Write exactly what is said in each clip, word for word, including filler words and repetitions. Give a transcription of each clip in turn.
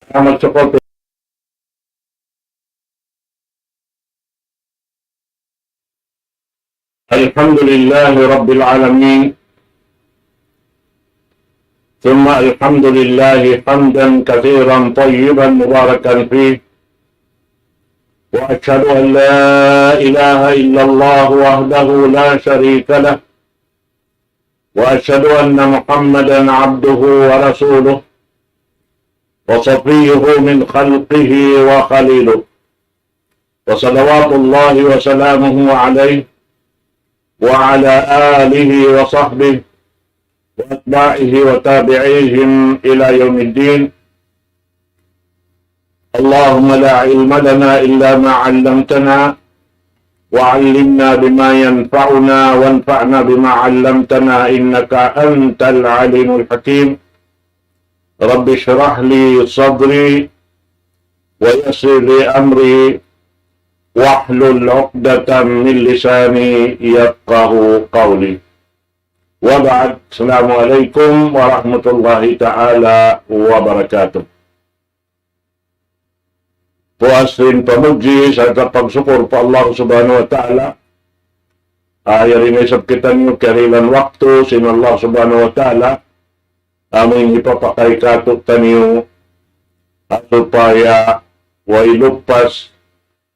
Selamat sekolah. الحمد لله رب العالمين، ثم الحمد لله حمدا كثيرا طيبا مباركا فيه، وأشهد أن لا إله إلا الله وحده لا شريك له، وأشهد أن محمدا عبده ورسوله، وصفيه من خلقه وخليله، وصلوات الله وسلامه عليه وعلى آله وصحبه وأتباعه وتابعيهم إلى يوم الدين. اللهم لا علم لنا إلا ما علمتنا، وعلمنا بما ينفعنا، وانفعنا بما علمتنا، إنك أنت العليم الحكيم. رب اشرح لي صدري ويسر لي أمري واحلل عقدة من لساني يفقه قولي. وبعد، السلام عليكم ورحمة الله تعالى وبركاته. Puas sin pamudji sarta' pagsukur pa Allah Subhanahu wa Ta'ala. Ah, yari na isab kitaniyu kiyarihilan waktu sin Allah Subhanahu wa Ta'ala, amu in hipapakay kātu'niyu, ah, supaya way lupas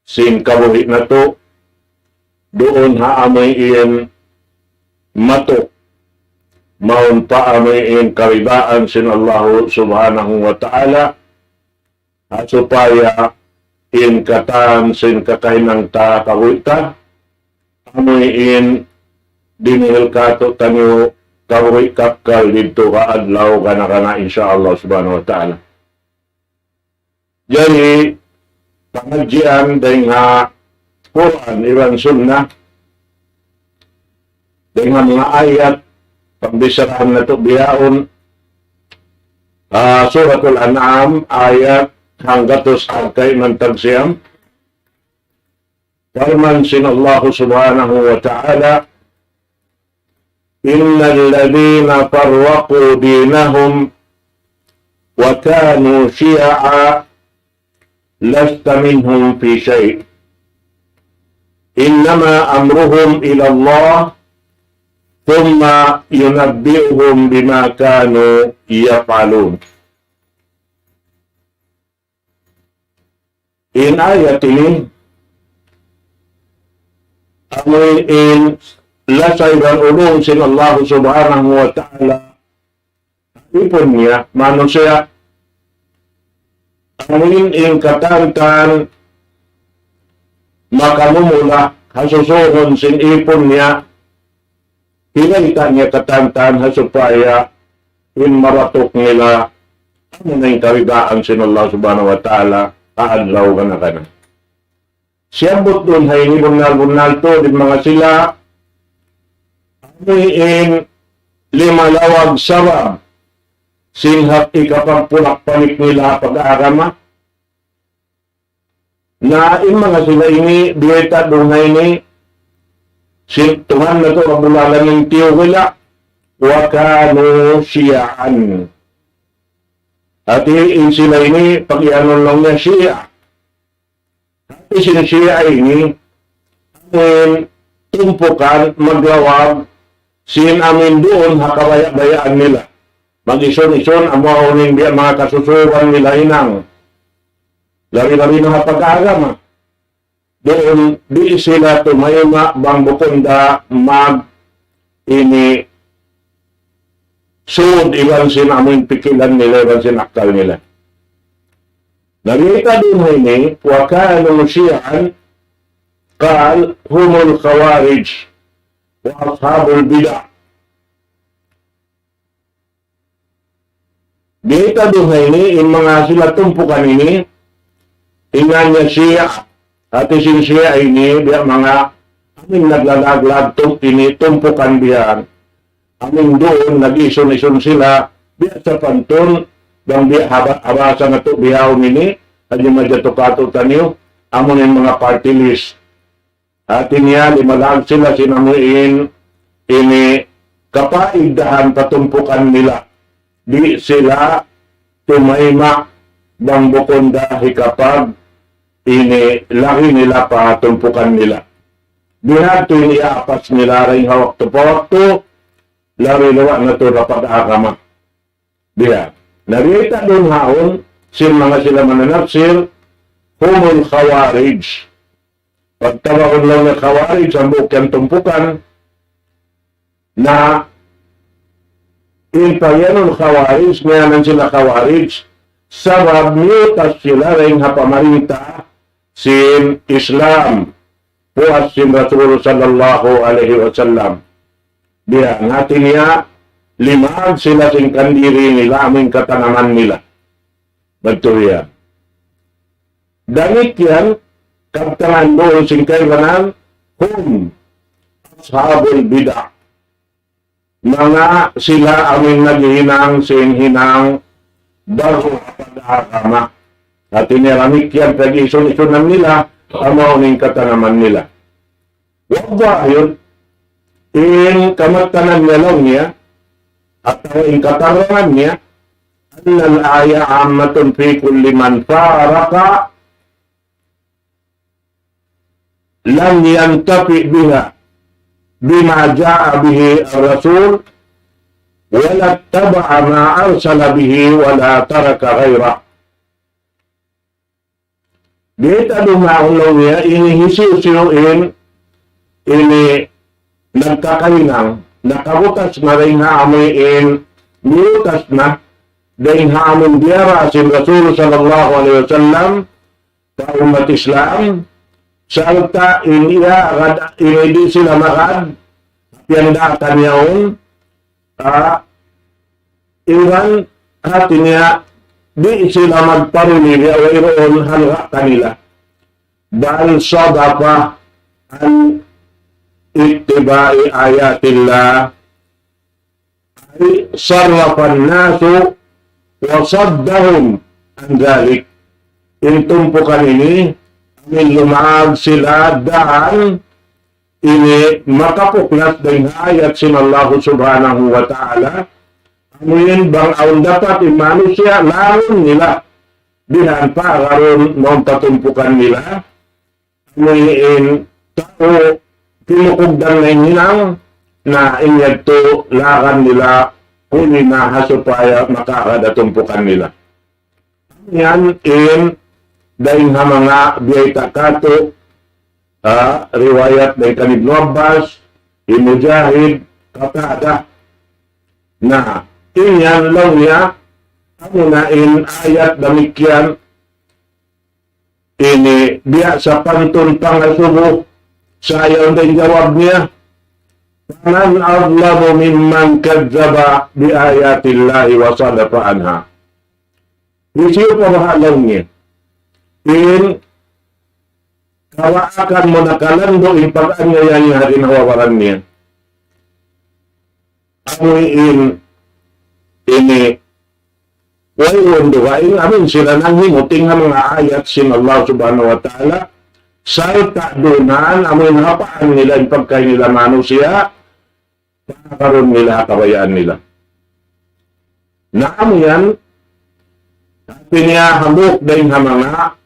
sin kabuhi' natu', duun ha amu in matuk, mawn pa amu in karidaan sin Allahu Subhanahu wa Ta'ala, ha supaya in katan sin kakahinang ta kabuhi' ta, amu in dimihil kātu'niyu kabuhi' kakkal didtu ha adlaw gana-gana, insya Allah Subhanahu wa Ta'ala. Jari, pangadjian dayn ha Qur'an iban Sunnah, dayn ha manga ayat, pagbissarahan natu' bihaun, ah, Suratul An'am, ayat hanggatus hangka-iman tag siyam. Parman sin Allahu Subhanahu wa Ta'ala, إن الذين فرقوا دينهم وكانوا شيعا لست منهم في شيء إنما أمرهم إلى الله ثم ينبئهم بما كانوا يفعلون. In ayat ini, amu in lasa iban ulung sin Allah Subhanahu wa Ta'ala, ipun niya, manusiya', amu in, in katantan, makamumula, ha susungun sin ipun niya, hinayta' niya katantan ha supaya in maratuk nila amu na in karidaan sin Allah Subhanahu wa Ta'ala ha adlaw gana-gana. Siyabbut duun ha ini bunnal-bunnal tuud in manga sila amu in limalawag sabab sin hikapagpulak-palik nila ha pag-agama. Na in manga sila ini, biyayta' duun ha ini, sin Tuhan natu' Rabbul Alamin tiyuhila, وكانوا شيعا. Hati in sila ini, pag-iyanun laung niya Shia. Hati sin Shia ini, amu in tumpukan, maglawag, sin amu in duun ha kabaya'-bayaan nila. Mag-isun-isun, amu awn in biya' manga kasusuran nila hinang. Labi-labi na ha pag-agama. Duun, di' sila tumayma' bang bukun da mag ini sud iban sin amu in pikilan nila, iban sin akkal nila. Na biyayta' duun ha ini, وكانوا شيعا، قال هم الخوارج وأصحاب البدع. Biyayta' duun ha ini, in manga sila tumpukan ini, in ngan niya Shia, hati sin Shia ini, biya' manga, amu in naglalaglag tum-, ini tumpukan biya' yan. Amu in duun, nag-isun-isun sila, biya' sapantun, bang biya' haba-, ha bahasa natu' bihaun ini, hadja majatu kātu'niyu, amu in manga party list. Hati niya, limalawag sila sin amu in ini kapaigdahan pa tumpukan nila. Di' sila tumayma' bang bukun da hikapag ini lagi nila pa tumpukan nila. Biya' hādtu in iyaapas nila dayn ha waktu pa waktu, labi luwa' na tuud ha pag-agama. Biya'. Na biyayta' duun haun, sin manga sila mananapsir, humul khawarij. Pagtawagun laung niya khawarij, hambuuk yan tumpukan, na in pagiyanun khawarij, ngiyanan sila khawarij, sabab miyutas sila dayn ha pamarinta sin Islam, puas sin Rasul sallallahu alayhi wasallam. Biya' hāti niya, limag sila sin kandiri nila, amuin katanaman nila. Biyadtu yan. Damikkiyan, kabtangan duun sin kaibanan, hum ashabul bid'ah. Manga sila amuin naghihinang sin hinang ba'gu ha pag-agama. Hāti niya damikkiyan pag-isun-isunan nila, amu in katanaman nila. Wa dhahir, in kamattanan niya laung niya, atawa in katarangan niya, أن الآية عامة في كل من فارق لم ينتفع بها بما جاء به الرسول ولا اتبع ما أرسل به ولا ترك غيره. Di' ta dumaun laung niya, ini hisiyu-siyu in, ini nagkakahinang, nakabutas na dayn ha amuin, miyutas na dayn ha amuin diyara sin Rasul sallallahu alayhi wasallam, pa ummat Islam, sarta' in iya agad, ini di' sila magad, piyandaakan yaun, ah, iban hāti niya, di' sila magparuli, biya' wayruun halga' kanila. بل صدف عن اتباع آيات الله أي صرف الناس وصدهم عن ذلك. In tumpukan ini, amuin lumag sila dān ini makapuklas dayn ha ayat sin Allah Subhanahu wa Ta'ala. Amuin bang awn dapat in manusiya' laung nila. Bihan pa agarun mawn pa tumpukan nila. Amuin tau timukugdan na in hinang, na in yadtu laran nila, huli na ha supaya makaagad ha tumpukan nila. Yan in dayn ha manga biyayta' katu', ah, riwayat dayn kan Ibnu Abbas, Ibnu Mujahid, Qatada. Na, in yan laung niya, amuna in ayat damikkiyan, ini biya' sapantun pangasubu, sa' yaun da in jawab niya, فمن أظلم ممن كذب بآيات الله وصدف عنها. Hisiyu pa baha' laung niya in kawaakan mu nakalandu' in pag-anyaya niya ha ginhawa-baran niya. Amuin ini, wayruun dugaing amuin sila nanghimuting ha manga ayat sin Allah Subhanahu wa Ta'ala, sarta' duun amuin hapaan nila in pagkahi nila manusiya', pakakarun nila ha kabayaan nila. Na amu yan, hāti niya hambuuk dayn ha manga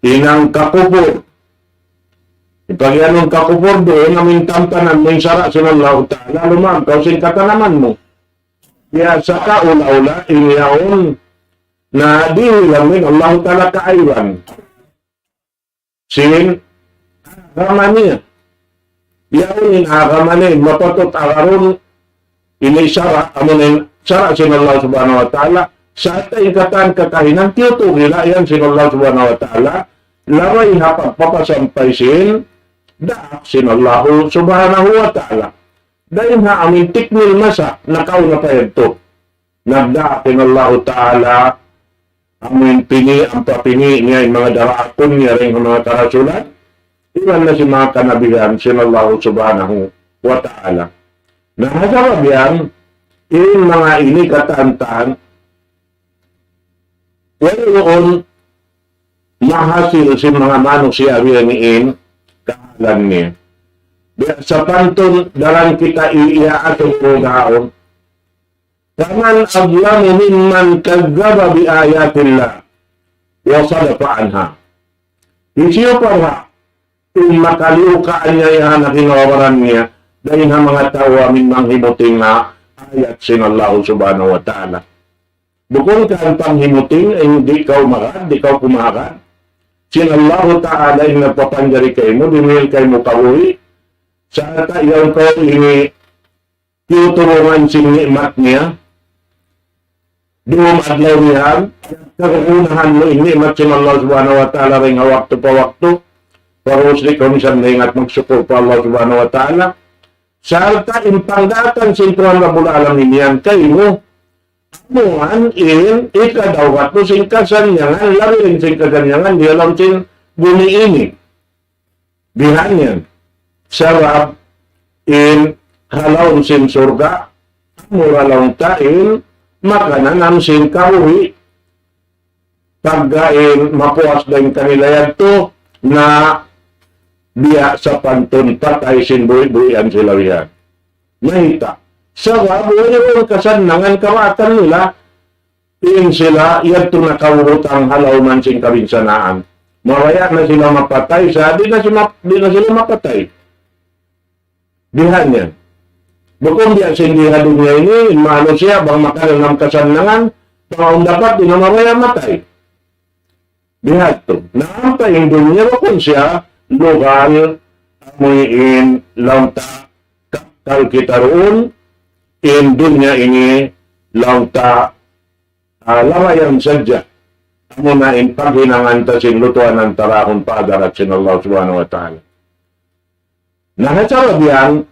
hinang kakupur. Pag-iyanun kakupur duun, amuin tampanan mu in sara' sin Allahu Ta'ala, lumag kaw sin katanaman mu. Biya' sa kaula-ula, in yaun, na dihilan mu in Allahu Ta'ala kaaiban sin agama niya. Yaun in agama niya, mapatut agarun, ini sara', amu in sara' sin Allah Subhanahu wa Ta'ala, sa' in katan kakahinang tiyutug nila yan sin Allah Subhanahu wa Ta'ala, labay ha pagpapasampay sin daak sin Allah Subhanahu wa Ta'ala. Dayn ha amuin tikmil masa, nakauna pa yadtu. Nagdaak in Allahu Ta'ala, amuin pini', ampa pini' niya in manga daraakun niya dayn ha manga karasulan, iban na sin manga kanabihan sin Allah Subhanahu wa Ta'ala. Na ha sabab yan, in manga ini katan-katan, wayruun mahasil sin manga manusiya' biya' ini in kahalan niya. Biya' sapantun daran kita iyaatun ku daun, فمن أظلم ممن كذب بآيات الله. وصدف عنها. Hisiyu pa ra in makaliyu kaaniyayahan ha kinawabaran niya, dayn ha manga tau amin manghimuting ha ayat sin Allah Subhanahu wa Ta'ala. Bukun ka in panghimuting, in di' kaw magad, di' kaw kumagad. Sin Allah Ta'ala in nagpapanjari kaymu, dimihil kaymu kabuhi', sarta' yaun kaw ini tiyuturungan sin ni'mat niya. Dum adlaw niya, kagunahan mu in ni'mat sin Allah Subhanahu wa Ta'ala dayn ha waktu pa waktu. Parus di' kaw minsan maingat magsukul pa Allah Subhanahu wa Ta'ala. Sarta' in pangdaatan sin Tuhan Rabbul Alamin yan kaymu, amuan in ikadawhat mu sin kasannyangan, labi in sin kasannyangan, di ha lawm sin bumi ini. Bihan yan. Sabab in ha lawm sin surga', amu ra laung ta in makananam sin kabuhi'. Pagga in mapuas dayn kanila yadtu na biya' sapantun patay sin buhi'-buhian sila bihan. Mayta'? Sabab wayruun kasannangan kabaatan nila, in sila yadtu nakabutang ha lawm sin kabinsanaan. Mabaya' na sila mapatay, sa' di' na sila, di' na sila mapatay. Bihan yan. Bukun biya' sin di ha dunya ini, in manusiya' bang makananam kasannangan, bang awn dapat di' na mabaya' matay. Bihadtu. Na ampa in dunya bukun siya lugal, amu in laung ta kakkal kita duun, in dunya ini laung ta, ah, labayan sadja. Amuna in paghinangan ta sin lutuanan ta dahun pa hadarat sin Allah Subhanahu wa Ta'ala. Na ha sabab yan,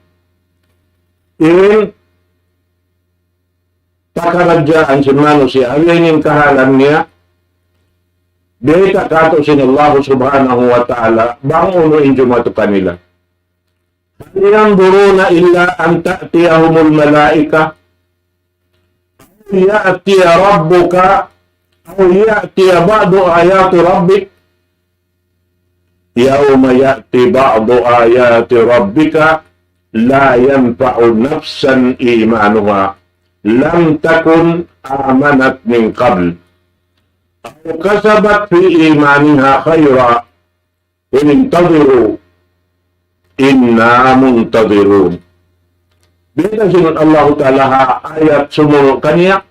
in pakaradjaan sin manusiya', amu in kahalan niya, biyayta' kātu' sin Allah Subhanahu wa Ta'ala, bang unu in jumatu kanila. هل ينظرون إلا أن تأتيهم الملائكة أو يأتي ربك أو يأتي بعض آيات ربك يوم يأتي بعض آيات ربك لا ينفع نفسا إيمانها لم تكن آمنت من قبل أو كسبت في إيمانها خيرا قل انتظروا إنا منتظرون. Biyayta' sin Allahu Ta'ala ha ayat sumunu' kaniya,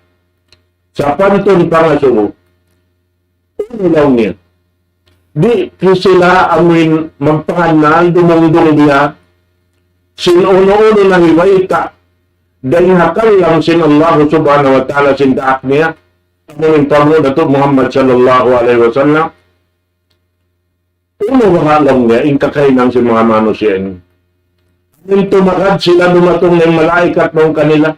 sapantun pangasubu. Unu laung niya? Di' sila amuin magpangannal dumungdung biya' sin unu-unu na hibayta' dayn ha kalam sin Allah Subhanahu wa Ta'ala sin daak niya, amuin panghu natu' Muhammad sallallahu alayhi wasallam. Unu baha' laung niya in kakahinang sin manga manusiya' ini? Amuin tumagad sila dumatung in malaikat mawn kanila.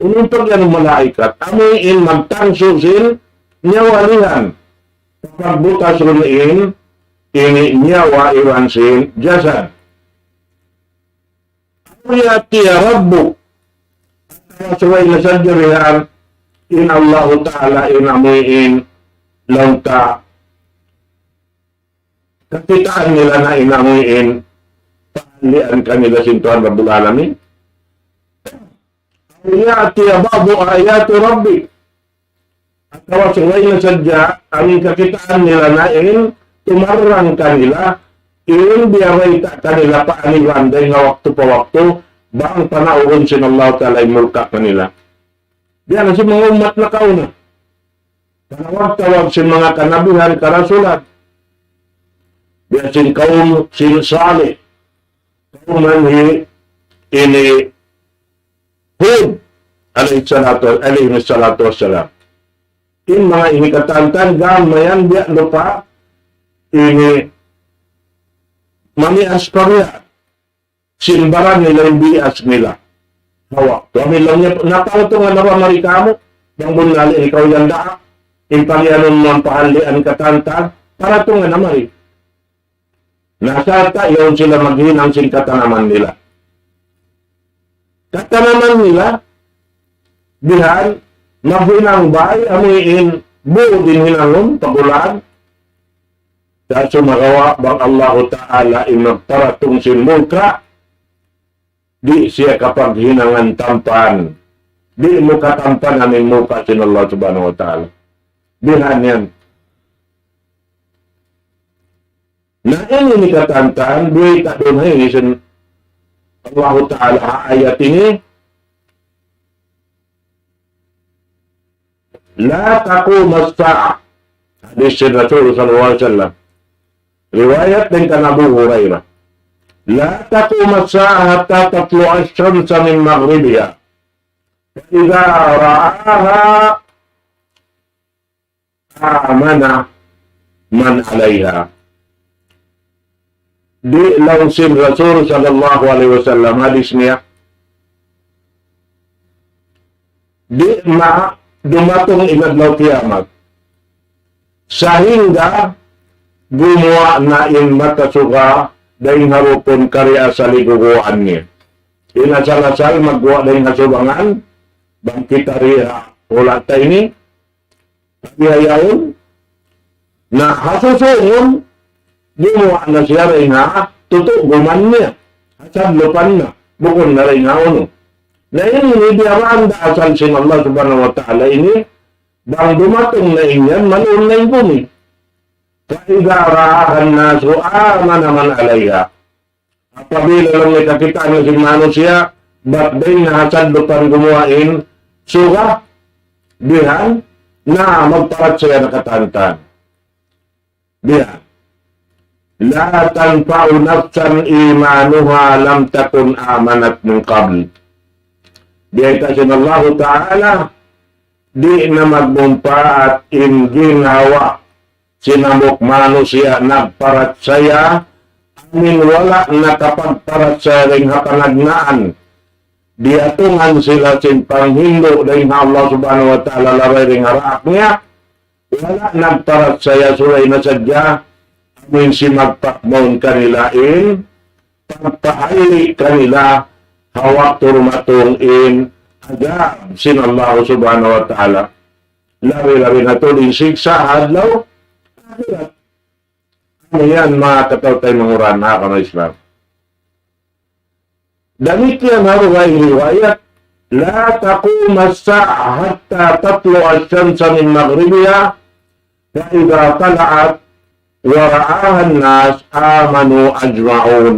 Unu in pag-iyanun malaikat? Amuin magtangsu sin nyawa lihan. Pagbutasun in ini nyawa iban sin jasad. أو يأتي ربك. Atawa subay na sadja bihan in Allahu Ta'ala in amuin laung ta kakitaan nila na in amuin pahallian kanila sin Tuhan Rabbul Alamin. أو يأتي بعض آيات ربك. Atawa subay na sadja in kakitaan nila na in tumarrang kanila, in biyabayta' kanila pa aniwan dayn ha waktu pa waktu, bang panaurun sin Allah Ta'ala in murka kanila. Biya' na sin manga ummat nakauna. Panawag-tawag sin manga kanabihan, karasulan. Biya' sin kaum sin Salih. Kaum hi ini Hud alayhi salatu, alayhi salatu wassalam. In manga ini katantan, gam mayan biya' lupa ini mamias pa biya'. Sin baran nila in bias nila. Hawa. Tuwa nila niya, naparatungan na ba mari kamu? Bang bunnal in kaw yan daa. In pag-iyanun mu in pahallian katantan, paratungan na mari. Na sarta' yaun sila maghinang sin katanaman nila. Katanaman nila, bihan, maghinang bay, amuin, buud in hinangun, pagulan. Sa' sumagawa' bang Allahu Ta'ala in magparatung sin murka, di' siya kapaghinangan tampan. Di' mu katampanan in murka sin Allah Subhanahu wa Ta'ala. Bihan yan. Na ini in katan-katan, duwa ta duun ha ini sin Allahu Ta'ala ha ayat ini, لا تقوم الساعة. Hadis sin Rasul sallallahu alayhi wasallam. Riwayat dayn kan Abu Hurairah. لا تقوم الساعة حتى تطلع الشمس من مغربها. فإذا رآها آمن من عليها. Di' laung sin Rasul sallallahu alayhi wasallam, hadis niya, di' ma dumatung in adlaw kiyamat sahingga gumuwa' na in mata suga dayn ha rukun kari asal higuguwaan niya. In asal-asal magguwa' dayn ha subangan, bang kita di ha hula' ta ini, bihaun, na ha susungun, gumuwa' na siya dayn ha tutuguman niya. Ha sadlupan na, bukun na dayn ha unu. Na ini, ini biya' banda asal sin Allah Subhanahu wa Ta'ala ini, bang dumatung na in yan, maluun na in bumi. فإذا رآها الناس آمن من عليها. Apabila laung niya kakitaan na sin manusiya', bat dayn na ha sadlupan gumuwa' in suga, bihan, na magparachaya na katan-katan. Bihan. لا تنفع نفسا إيمانها لم تكن آمنت من قبل. Biya' ta sin Allahu Ta'ala, di' na magmumpaat in ginhawa sin hambuuk manusiya' nagparachaya, amu in wala' nakapagparachaya dayn ha panagnaan. Diyatungan sila sin panghindu' dayn ha Allah Subhanahu wa Ta'ala, labay dayn ha daak niya, wala' nagparachaya, subay na sadja amu in simagpak mawn kanila in pagpahalli' kanila ha waktu dumatung in adjab sin Allah Subhanahu wa Ta'ala. Labi-labi na tuud in siksa' ha adlaw akhirat. Amu yan, manga kataw-taymanghuran ha agama Islam. Damikkiyan ha dugaing riwayat, لا تقوم الساعة حتى تطلع الشمس من مغربها، فإذا طلعت ورآها الناس آمنوا أجمعون.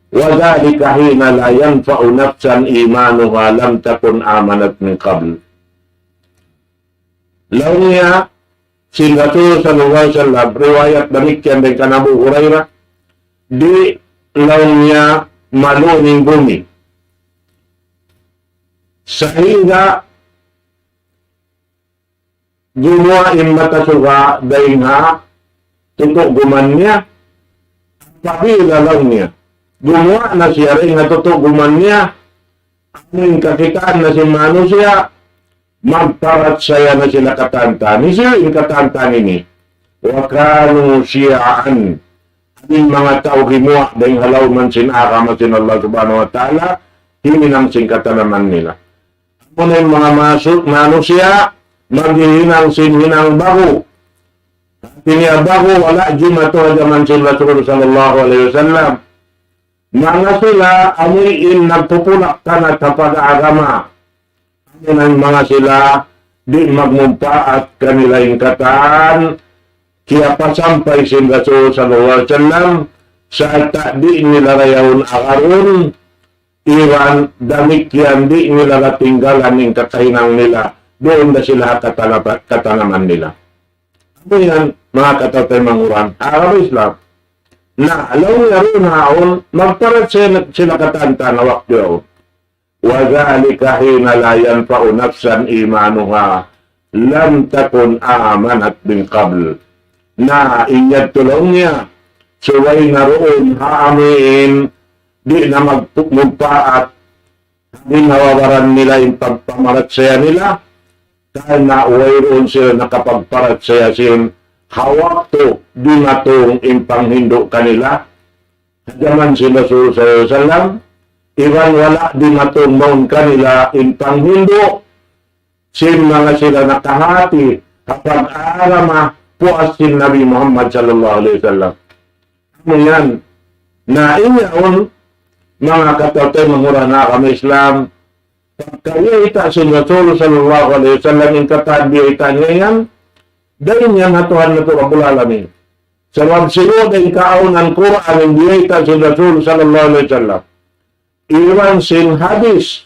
وذلك حين لا ينفع نفسا إيمانها لم تكن آمنت من قبل. Laung niya sin Rasul sallallahu alayhi wasallam, riwayat damikkiyan dayn kan Abu Hurairah, di' laung niya maluun in bumi sahingga gumuwa' in mata suga dayn ha tutuguman niya. Apabila laung niya gumuwa' na siya dayn ha tutuguman niya, amu in kakitaan na sin manusiya', magparachaya na sila katan-katan. Hisiyu in katan-katan ini? وكانوا شيعا. In manga tau gimuwa' dayn ha lawm sin agama sin Allah Subhanahu wa Ta'ala, himinang sin katanaman nila. Amu na in manga masu-, manusiya', maghihinang sin hinang ba'gu. Hati niya ba'gu, wala' jimatu ha jaman sin Rasul sallallahu alayhi wasallam. Manga sila amu in nagpupulak-tanat ha pag-agama. Amu na in manga sila di' magmumpaat kanila in katan kiyapasampay sin Rasul sallallahu alayhi wasallam, sarta' di' nila dayaun agarun, iban damikkiyan di' nila katinggalan in kakahinang nila, duun da sila ha katalapa-, katanaman nila. Amu yan, manga kataw-taymanghuran ha agama Islam. Na, laung niya duun ha yaun, magparachaya sila katan-katan ha waktu yaun. وذلك حين لا ينفع نفسا إيمانها لم تكن آمنت من قبل. Na, in yadtu laung niya, subay na duun ha amu in di' na magpu-, magpaat, di' na babaran nila in pagpamarachaya nila, karna' wayruun sila nakapagparachaya sin ha waktu dimatung in panghindu' kanila, ha jaman sin Rasul sallallahu alayhi wasallam, iban wala' dimatung mawn kanila in panghindu' sin manga sila nakahati ha pag-agama puas sin Nabi Muhammad sallallahu alayhi wasallam. Amu yan. Na in yaun, manga kataw-taymanghuran ha agama Islam, pagka biyayta' sin Rasul sallallahu alayhi wasallam in katan biyayta' niya yan, Dayn yan ha Tuhan natu' Rabbul Alamin. Sabab sibu' dayn kaawnan Qur'an in biyayta' sin Rasul sallallahu alayhi wasallam. Iban sin hadis,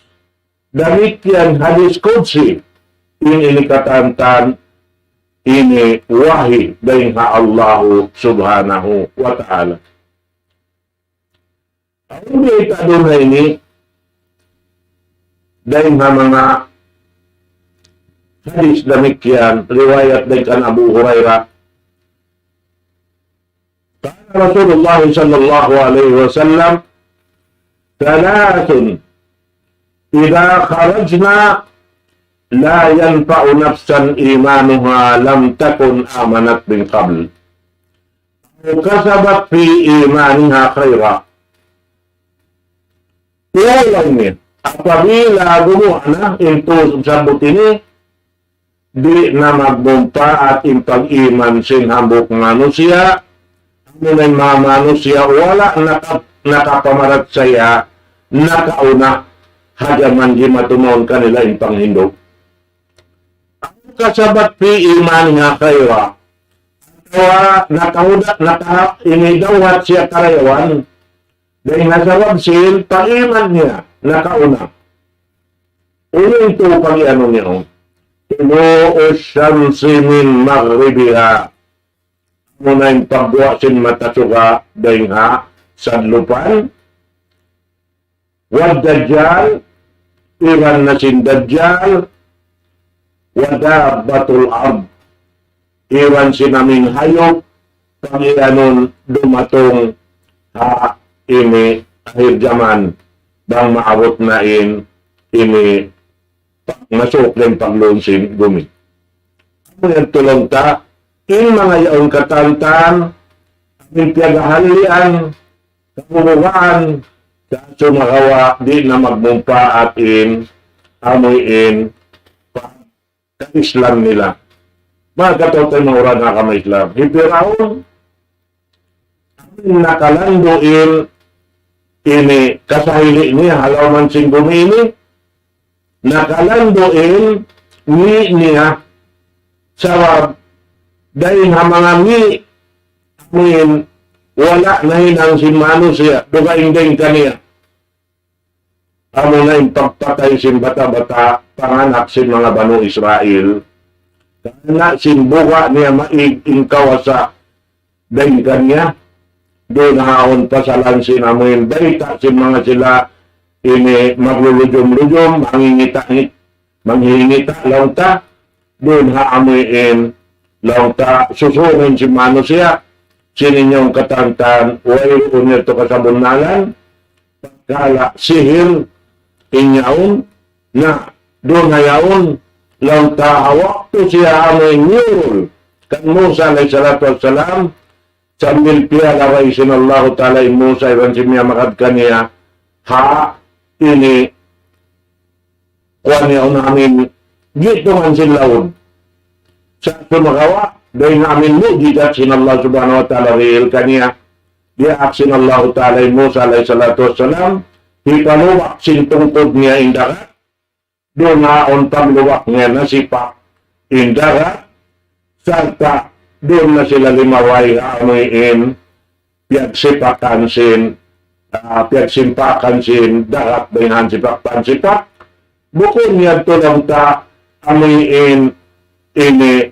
damikkiyan hadis qudsi, in ini katantan, ini wahi dayn ha Allahu subhanahu wa ta'ala. Awn biyayta' duun ha ini, dayn ha manga hadis damikkiyan, riwayat dayn kan Abu Hurairah. قال رسول الله صلى الله عليه وسلم: ثلاث إذا خرجن لا ينفع نفسا إيمانها لم تكن آمنت من قبل أو كسبت في إيمانها خيرا. Tū laung niya, apabila gumuwa' na in tū sabut ini, di' na magmumpaat in pag-iman sin hambuuk manusiya', amu na in manga manusiya' wala' naka-, nakapamarachaya nakauna, ha jaman di' matumaun kanila in panghindu'. أو كسبت في إيمانها خيرا. Atawa nakahuda-, naka-, ini dawhat siya karayawan, dayn ha sabab sin pag-iman niya nakauna. Unu in tū pag-iyanun niya? طلوع الشمس من مغربها. Amu na in pagguwa' sin mata suga dayn ha sadlupan. والدجال, iban na sin Dajjal. ودابة الأرض, iban sin amin hayup, pag-iyanun dumatung ha ini akhir jaman, bang maabut na in ini pa-, masuuk na in paglun sin gumi. Amu yan tuud laung ta, in manga yaun katantan, amin piyagahalian, kabubugaan, sa' sumagawa' di' na magmumpaat in, amu in, pa-, ka-Islam nila. Manga kataw-taymanghuran ha agama Islam. Hi Firaun, amin nakalandu' in, ini kasahili niya, ha lawm sin gumi ini, nakalandu' in ngi' niya, sabab dayn ha manga ngi', amin, wala' nahinang sin manusiya', dugaing dayn kaniya. Amu na in pagpatay sin bata'-bata', panganak sin manga Banu Israil. Karna' sin buga' niya maig in kawasa dayn kaniya. Duun ha yaun pasalan sin amuin bayta' sin manga sila ini maglulujum-lujum, mangingita-ngit-, mangingita laung ta. Duun ha amuin laung ta susungun sin manusiya', sin inyong katantan, wayruun yadtu kasabunnalan, pagkala' sihir in yaun, na duun ha yaun, laung ta ha waktu siya amuin niyurul kan Musa alayhi salatu wassalam, sambil piyalabay sin Allahu Ta'ala in Musa iban sin miyamagad kaniya, ha ini kuwan niya awn amin gitungan sin laud. Sa' sumagawa', dayn ha amin mu'jizat sin Allah Subhanahu wa Ta'ala dihil kaniya, diyaak sin Allahu Ta'ala hi Musa alayhi salatu wassalam, hipalubak sin tungkud niya in dagat, duun ha awn paglubak niya nasipak in dagat, sarta' duun na sila limabay ha amuin piyagsipakan sin, ah, piyagsimpakan sin dagat dayn ha sipak-pansipak. Bukun yadtu laung ta amuin ini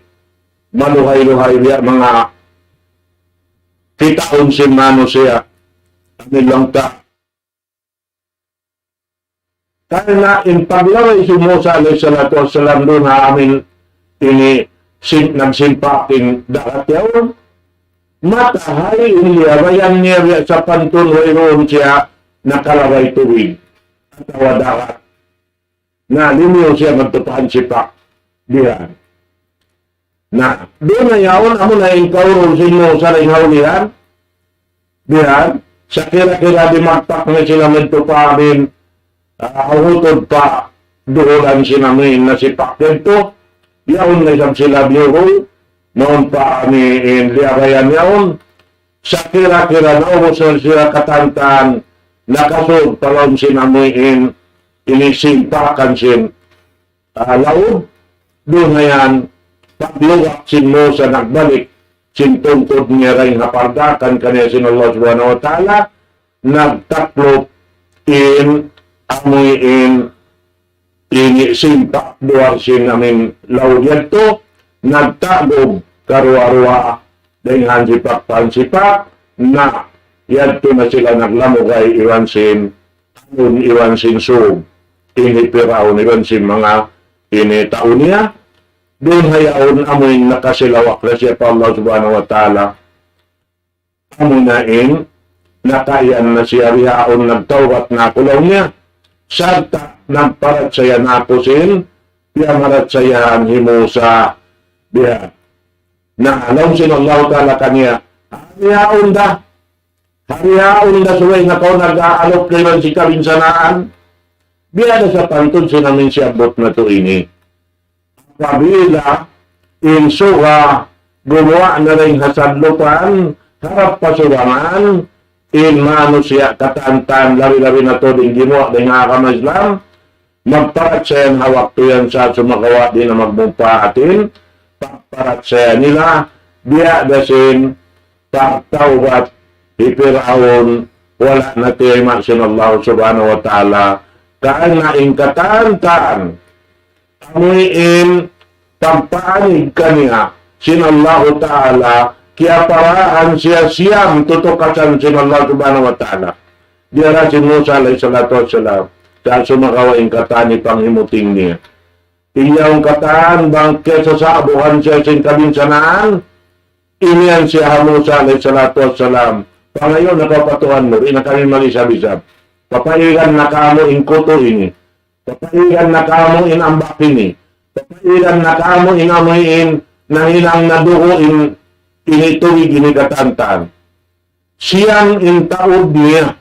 maluhay-luhay biya' manga kitaun sin manusiya'. Amuin laung ta. Karna' in paglabay hi Musa alayhi salatu wassalam duun ha amuin ini sin-, nagsimpak in dagat yaun, matahay in liyabayan niya biya' sapantun wayruun siya nakalabay tubig atawa dagat. Na, limiyu siya madtu pa hansipak. Biya' yan. Na, duun na yaun, amu na in kaurul sin Musa dayn ha ulihan. Biya' yan. Sa' kira-kira dimagpak na sila madtu pa amuin, ah, hutud pa duhulan sin amuin nasipak yadtu. Yaun na isab sila biyurul, mawn pa amuin liyabayan yaun. Sa' kira-kira naubus na sila katantan, nakasud pa lawm sin amuin ini simpakan sin, ah, laud, duun na yan, paglugak sin Musa nagbalik sin tungkud niya dayn ha pardaakan kaniya sin Allah Subhanahu wa Ta'ala, nagtaklup in amuin ini simpak duwa sin amuin laud yadtu, nagtagub karuwa-ruwa dayn ha hansipak pa hansipak, na yadtu na sila naglamugay iban sin alun iban sin sug, ini Piraun iban sin manga ini tau niya. Duun ha yaun amuin nakasilawak na siya pa Allah Subhanahu wa Ta'ala. Amuna in, nakaiyan na siya bihaun, nagtawbat na aku laung niya. Sarta' nagparachaya na aku sin, piyamarachayahan hi Musa biya'. Na, laung sin Allah Ta'ala kaniya, ha bihaun da, ha bihaun da subay na kaw nag-aalup kailan sin kabinsanaan. Biya' da sapantun sin amuin siyabbut natu' ini. Apabila in suga gumuwa' na dayn ha sadlupan, harap pa subangan, in manusiya' katantan, labi-labi na tuud in gimuwa' dayn ha agama Islam, magparachaya ha waktu yan sa' sumagawa' di' na magmumpaat in pagparachaya nila, biya' da sin pagtawbat hi Piraun, wala' na tiyayma' sin Allah Subhanahu wa Ta'ala, karna' in katantan, amuin pagpaanig kaniya sin Allahu Ta'ala, kiyaparaan siya siyam tutukasan sin Allah Subhanahu wa Ta'ala. Diyara hi Musa alayhi salatu wassalam, sa' sumagawa' in katan in panghimuting niya. In yaun katan bang kiyasasa'buhan siya sin kabinsanaan, imiyan siya ha Musa alayhi salatu wassalam, "Pangayu' na kaw pa Tuhan mu, di' na kami mag-isab-isab. Papaigan na kamu in kutu ini. Papaigan na kamu in ambak ini. Papaigan na kamu in amuin nahinang na dugu' in, ini tubig ini katantan." Siyam in taud niya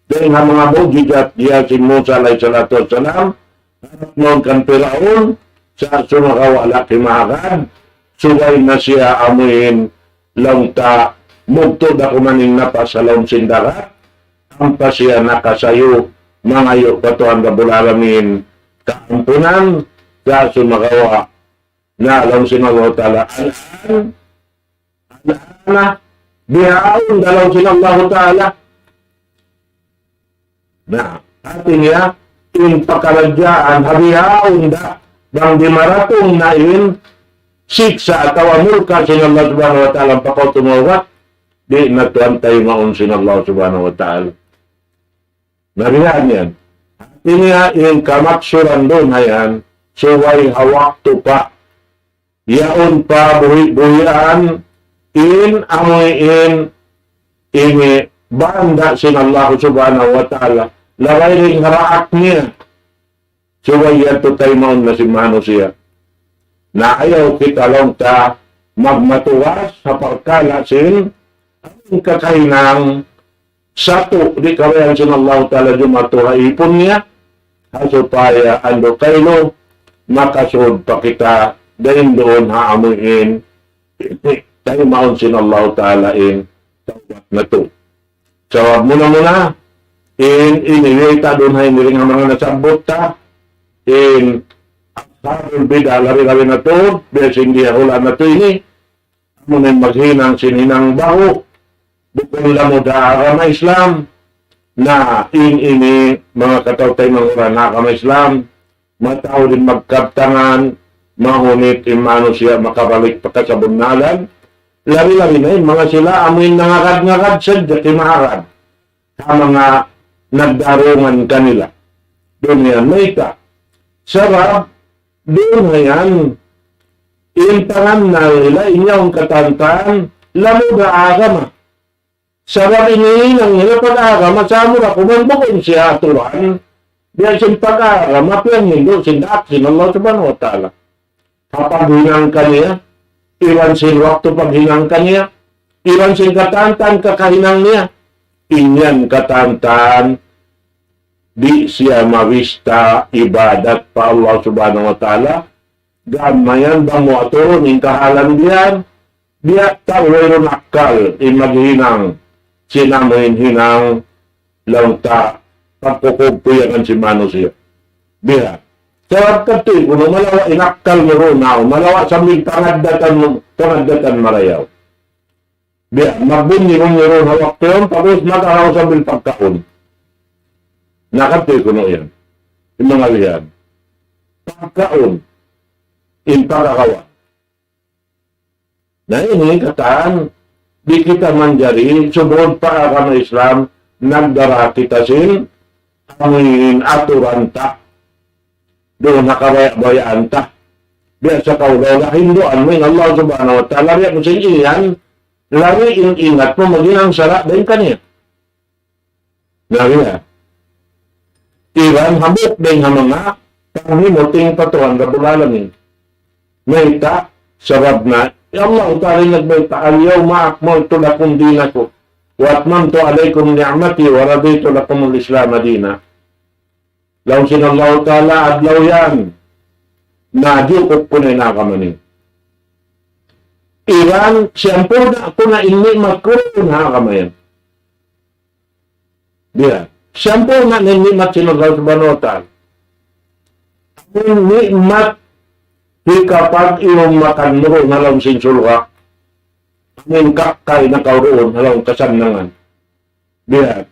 dayn ha manga mujizat niya hi Musa alayhi salatu wassalam, harap mawn kan Piraun, sa' sumagawa' wala' kimahagad, subay na siya amuin laung ta mugtu' da kuman in napas ha lawm sin dagat, ampa siya nakasayu, mangayu' pa Tuhan Rabbul Alamin kaampunan, sa' sumagawa' na laung sin Allah Ta'ala, "Al-an, al-ana, bihaun da," laung sin Allah Ta'ala. Na, hati niya, in pakaradjaan, ha bihaun da, bang dimaratung na in siksa' atawa murka sin Allah Subhanahu wa Ta'ala, pa kaw tumawbat, di' na tuud taymaun sin Allah Subhanahu wa Ta'ala. Na biya' yan. Hati niya in kamaksuran duun ha yan, subay ha waktu pa yaun pa buhi'-buhian in amuin ini banda' sin Allah Subhanahu wa Ta'ala. Labay dayn ha daak niya. Subay yadtu taymaun na sin manusiya'. Na ayaw kita laung ta magmatugas ha parkala' sin amun kakahinang satu' di' kabayaan sin Allah Ta'ala jumatu ha ipun niya, ha supaya andu' kailu makasud pa kita dayn duun ha amuin taymaun sin Allah Ta'ala in tawbat natu'. Sabab muna-muna, in, ini, way ta duun ha ini dayn ha manga nasabbut ta, in, ashabul bid'ah, labi-labi na tuud, biya' sin diyahula natu' ini, amu na in maghinang sin hinang bahu', bukun lamud ha agama Islam, na in ini, manga kataw-taymanghuran ha agama Islam, mataud in magkabtangan, mahunit in manusiya' makabalik pa kasabunnalan. Labi-labi na in manga sila amuin nangagad-ngagad sadja kimahagad ha manga nagdarungan kanila. Duun yan, mayta'? Sabab, duun yan, in pangannal nila, in yaun katantan, lamud ha agama. Sabab in hinang nila pag-agama, sa' amura kuman bukun siya aturan, biya' sin pag-agama, piyanghindu' sin daak sin Allah Subhanahu wa Ta'ala. Ha paghinang kaniya, iban sin waktu paghinang kaniya, iban sin katantan kakahinang niya, in yan katantan, di' siya mabista ibadat pa Allah Subhanahu wa Ta'ala, gam mayan bang mu aturun in kahalan biyan, biya' ta wayruun akkal in maghinang sin amuin hinang laung ta pagkukugkuyangan sin manusiya'. Biya'. Sabab katu' kunu' malawa' in akkal mu duun, malawa' sambil pangaddatan, pangaddatan marayaw. Biya', magbunyi-bunyi duun ha waktu yan, tapus mag-ahaw sambil pagkaun. Na katu' kunu' yan. In manga bihan. Pagkaun. In pagkakawa. Na ini katan, di' kita manjari, subud pa agama Islam, nagdara kita sin, amuin aturan ta. Duun ha kabaya'-bayaan ta. Biya' sa kaw daw la hinduan mu in Allah Subhanahu wa Ta'ala, biya' mu sin iyan, lari in ingat mu maghinang sara' dayn kaniya. Na biya'. Iban hambuuk dayn ha manga panghimuting pa Tuhan Rabbul Alamin. Mayta', sabab na, ya Allah Ta'ala nagbayta', "Al-yawma akmaltu lakum dinakum, wa atmamtu alaykum ni'mati, wa raditu lakum al-Islam dina." Laung sin Allah Ta'ala, adlaw yan, najukup ku na in agama niyu. Iban, siyampurna' ku na in ni'mat ku ha agama yan. Biya'. Siyampurna' na in ni'mat sin Allah Subhanahu wa Ta'ala. In ni'mat hikapag-inum makan mu duun ha lawm sin surga'. Amuin kakkal na kaw duun ha lawm kasannangan. Biya'.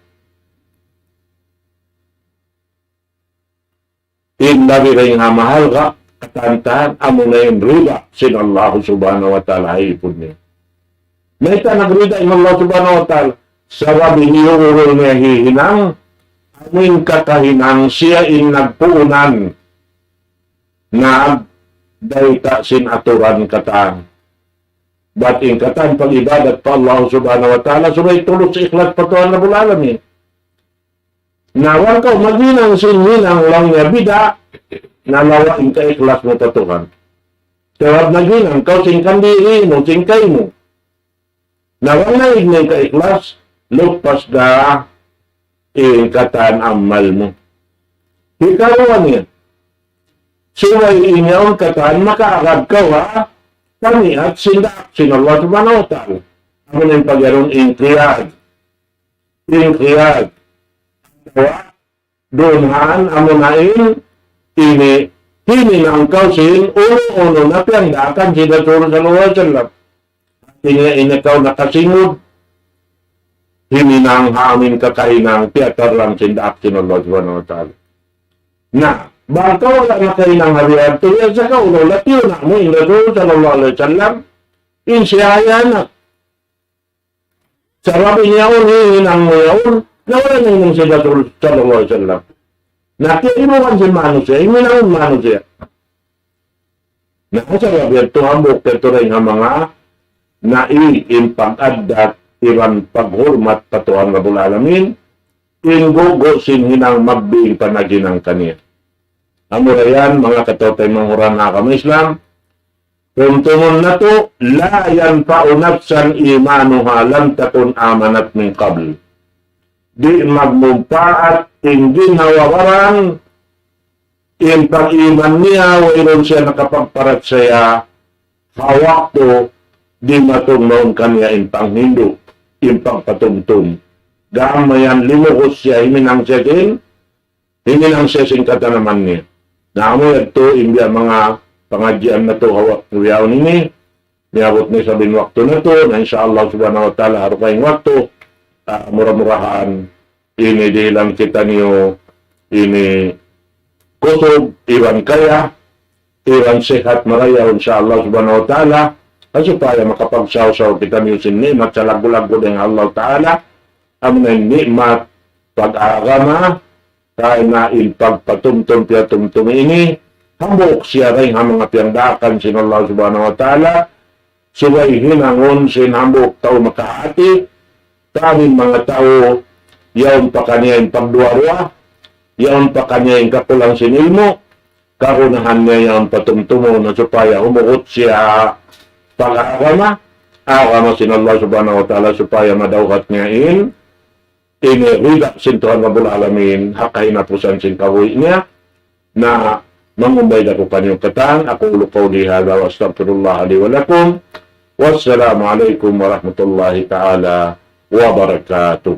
In labi dayn ha mahalga', katantan, amuna in rida sin Allah Subhanahu wa Ta'ala ha ipun niya. Mayta' nagrida in Allah Subhanahu wa Ta'ala? Sabab in iyuurul niya hihinang, amuin kakahinang siya in nagpuunan, nagbayta' sin aturan katan. Bat in katan pag-ibadat pa Allah Subhanahu wa Ta'ala, subay tulus ikhlas pa Tuhan Rabbul Alamin. Na bang kaw maghinang sin hinang laung niya bida', na lawa' in kaikhlas mu pa Tuhan. Sabab naghinang kaw sin kandiri mu, sin kaymu. Na bang naig na in kaikhlas, lupas da in katan amal mu. Hikaruwa niya, subay in yaun katan makaagad kaw ha kamiat sin daak sin Allah Subhanahu wa Ta'ala. Amu na in pagyanun inqiyad. Inqiyad. Atawa duun han amuna in ini himinang kaw sin unu-unu na piyagdaakan sin Rasul sallallahu alayhi wasallam. Hati niya in ikaw nakasingud, himinang ha amuin kakahinang, piyatarrang sin daak sin Allah Subhanahu wa Ta'ala. Na, bang kaw wala' nakahinang ha biya' yadtu, biya' sa kaw, unu, latiuna mu in Rasul sallallahu alayhi wasallam, in siya yan na. Sabab in yaun, himinang mu yaun, na wala' na hinang sin Rasul sallallahu alayhi wasallam. Na, kiyaibukan sin manusiya', himinang manusiya'. Na, sabab yadtu hambuuk yadtu dayn ha manga nai in pag-addat iban paghurmat pa Tuhan Rabbul Alamin, in gugu' sin hinang magbing pa naghinang kaniya. Amura yan, manga kataw-taymanghuran ha agama Islam, tumtumun natu', لا ينفع نفسا إيمانها لم تكن آمنت من قبل. Di' magmumpaat in ginhawa-baran, in pag-iman niya, wayruun siya nakapagparachaya, ha waktu dimatung mawn kaniya in panghindu', in pagpatumtum. Gam mayan limugus siya, himinang siya sin, himinang siya sin katanaman niya. Na amu yadtu in biya' manga pangadjian natu' ha waktu yaun ini, miyabut na isab in waktu natu', na insya Allah Subhanahu wa Ta'ala ha dugaing waktu, ah, mura-murahan, ini dihilan kitaniyu, ini kusug, iban kaya, iban sihat marayaw, insya Allah Subhanahu wa Ta'ala, ha supaya makapagsaw-saw kitaniyu sin ni'mat salaggu'-laggu' dayn ha Allah Ta'ala, amu na in ni'mat pag-agama, karna' in pagpatumtum piyatumtum ini, hambuuk siya dayn ha manga piyagdaakan sin Allah Subhanahu wa Ta'ala, subay hinangun sin hambuuk tau makahati, kami manga tau, yaun pa kaniya in pagduwa-ruwa, yaun pa kaniya in kakulang sin ilmu', kagunahan niya yaun patumtumun na supaya humugut siya pag-agama, agama sin Allah Subhanahu wa Ta'ala supaya madawhat niya in, ini rida sin Tuhan Rabbul Alamin, ha kahinapusan sin kabuhi' niya, na mangumbay da aku kaniyu katan, أقول قولي هذا وأستغفر الله لي ولكم. والسلام عليكم ورحمة الله تعالى وبركاته.